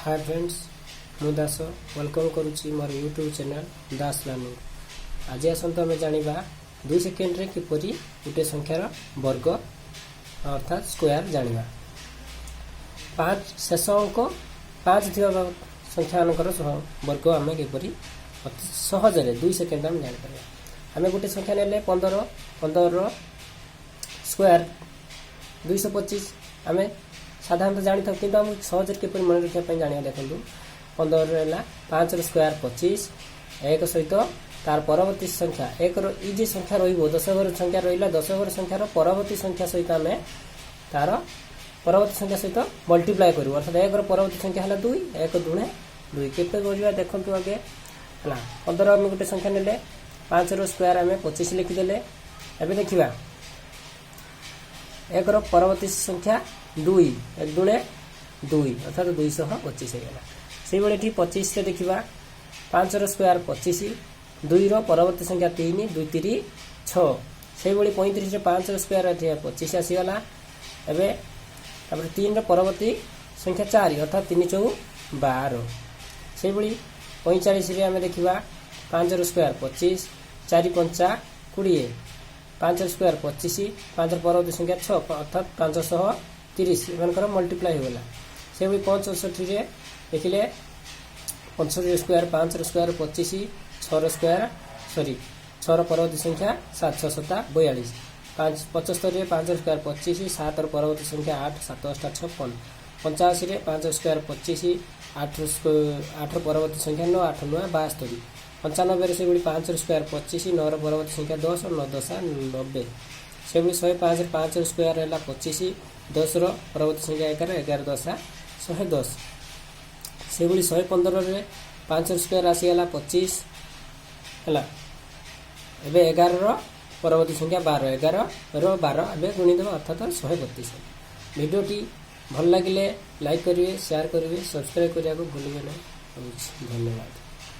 ହାଏ friends, ମୁଁ Das welcome କରୁଛି ମୋର ୟୁଟ୍ୟୁବ୍ ଚ୍ୟାନେଲ୍ ଦାସ ଲର୍ଣ୍ଣିଂ। ଆଜି ଆସନ୍ତୁ ଆମେ ଜାଣିବା 2 ସେକେଣ୍ଡରେ କିପରି ଗୋଟିଏ ସଂଖ୍ୟାର ବର୍ଗ ଅର୍ଥାତ୍ ସ୍କୋୟାର ଜାଣିବା। 5, ଶେଷ ଅଙ୍କ 5 ଥିବା ସଂଖ୍ୟାମାନଙ୍କର ବର୍ଗ ଆମେ କିପରି ଅତି ସହଜରେ 2 ସେକେଣ୍ଡରେ ଆମେ ଜାଣିପାରିବା। ଆମେ ଗୋଟେ ସଂଖ୍ୟା ନେଲେ 15। 15ର ସ୍କୋୟାର 225 ଆମେ ସାଧାରଣତଃ ଜାଣିଥାଉ, କିନ୍ତୁ ଆମକୁ ସହଜରେ କିପରି ମନେ ରଖିବା ପାଇଁ ଜାଣିବା। ଦେଖନ୍ତୁ, 15 ହେଲା 5ର ସ୍କୋୟାର 25। ଏକ ସହିତ ତାର ପରବର୍ତ୍ତୀ ସଂଖ୍ୟା, ଏକର ଏଇ ଯେ ସଂଖ୍ୟା ରହିବ, 10 ଘର ସଂଖ୍ୟା ରହିଲା, 10 ଘର ସଂଖ୍ୟାର ପରବର୍ତ୍ତୀ ସଂଖ୍ୟା ସହିତ ଆମେ ତାର ପରବର୍ତ୍ତୀ ସଂଖ୍ୟା ସହିତ ମଲ୍ଟିପ୍ଲାଏ କରିବୁ। ଅର୍ଥାତ୍ ଏକର ପରବର୍ତ୍ତୀ ସଂଖ୍ୟା ହେଲା 2। ଏକ ଦୁଣେ ଦୁଇ। କେତେ କରିବା ଦେଖନ୍ତୁ ଆଗେ। ହେଲା 15, ଆମେ ଗୋଟେ ସଂଖ୍ୟା ନେଲେ, 5ର ସ୍କୋୟାର ଆମେ 25 ଲେଖିଦେଲେ। ଏବେ ଦେଖିବା ଏକର ପରବର୍ତ୍ତୀ ସଂଖ୍ୟା 2। ଏକ ଦୁଣେ ଦୁଇ, ଅର୍ଥାତ୍ 225 ହେଇଗଲା। ସେଇଭଳି ଏଠି 25ରେ ଦେଖିବା, 5ର ସ୍କୋୟାର 25, 2ର ପରବର୍ତ୍ତୀ ସଂଖ୍ୟା 3, ଦୁଇ ତିରି ଛଅ। ସେଇଭଳି 35ରେ 5ର ସ୍କୋୟାର ଏଠି 25 ଆସିଗଲା। ଏବେ ତାପରେ 3ର ପରବର୍ତ୍ତୀ ସଂଖ୍ୟା 4, ଅର୍ଥାତ୍ ତିନି ଚଉ 12। ସେଇଭଳି 45ରେ ଆମେ ଦେଖିବା, 5ର ସ୍କୋୟାର 25, ଚାରି ପଞ୍ଚା 20, 5ର ସ୍କୋୟାର 25, 5ର ପରବର୍ତ୍ତୀ ସଂଖ୍ୟା 6, ଅର୍ଥାତ୍ 530। ଏମାନଙ୍କର ମଲ୍ଟିପ୍ଲାଏ ହେଇଗଲା। ସେଭଳି 65ରେ ଦେଖିଲେ, 65 ସ୍କୋୟାର, 5ର ସ୍କୋୟାର 25, 6ର ସ୍କୋୟାର, ସରି, 6ର ପରବର୍ତ୍ତୀ ସଂଖ୍ୟା 7, ଛଅ ସତା 42। 75ରେ 5ର ସ୍କୋୟାର 25, 7ର ପରବର୍ତ୍ତୀ ସଂଖ୍ୟା 8, ସାତ ଅଷ୍ଟା 56। 85ରେ 5ର ସ୍କୋୟାର 25, 8ର ପରବର୍ତ୍ତୀ ସଂଖ୍ୟା 9, ଆଠ ନଅ 72। 95ରେ ସେଭଳି 5ର ସ୍କୋୟାର 25, 9ର ପରବର୍ତ୍ତୀ ସଂଖ୍ୟା 10, ନଅ ଦଶା 90। ସେଭଳି 105ରେ 5ର ସ୍କୋୟାର ହେଲା 25, 10ର ପରବର୍ତ୍ତୀ ସଂଖ୍ୟା 11, 11 ଦଶା 110। ସେଭଳି 115ରେ 5ର ସ୍କୋୟାର ଆସିଗଲା 25 ହେଲା। ଏବେ 11ର ପରବର୍ତ୍ତୀ ସଂଖ୍ୟା 12, 11ର 12 ଏବେ ଗୁଣିଦେବା, ଅର୍ଥାତ୍ 132। ଭିଡ଼ିଓଟି ଭଲ ଲାଗିଲେ ଲାଇକ୍ କରିବେ, ସେୟାର କରିବେ, ସବସ୍କ୍ରାଇବ୍ କରିବାକୁ ଭୁଲିବେ ନାହିଁ। ରହୁଛି, ଧନ୍ୟବାଦ।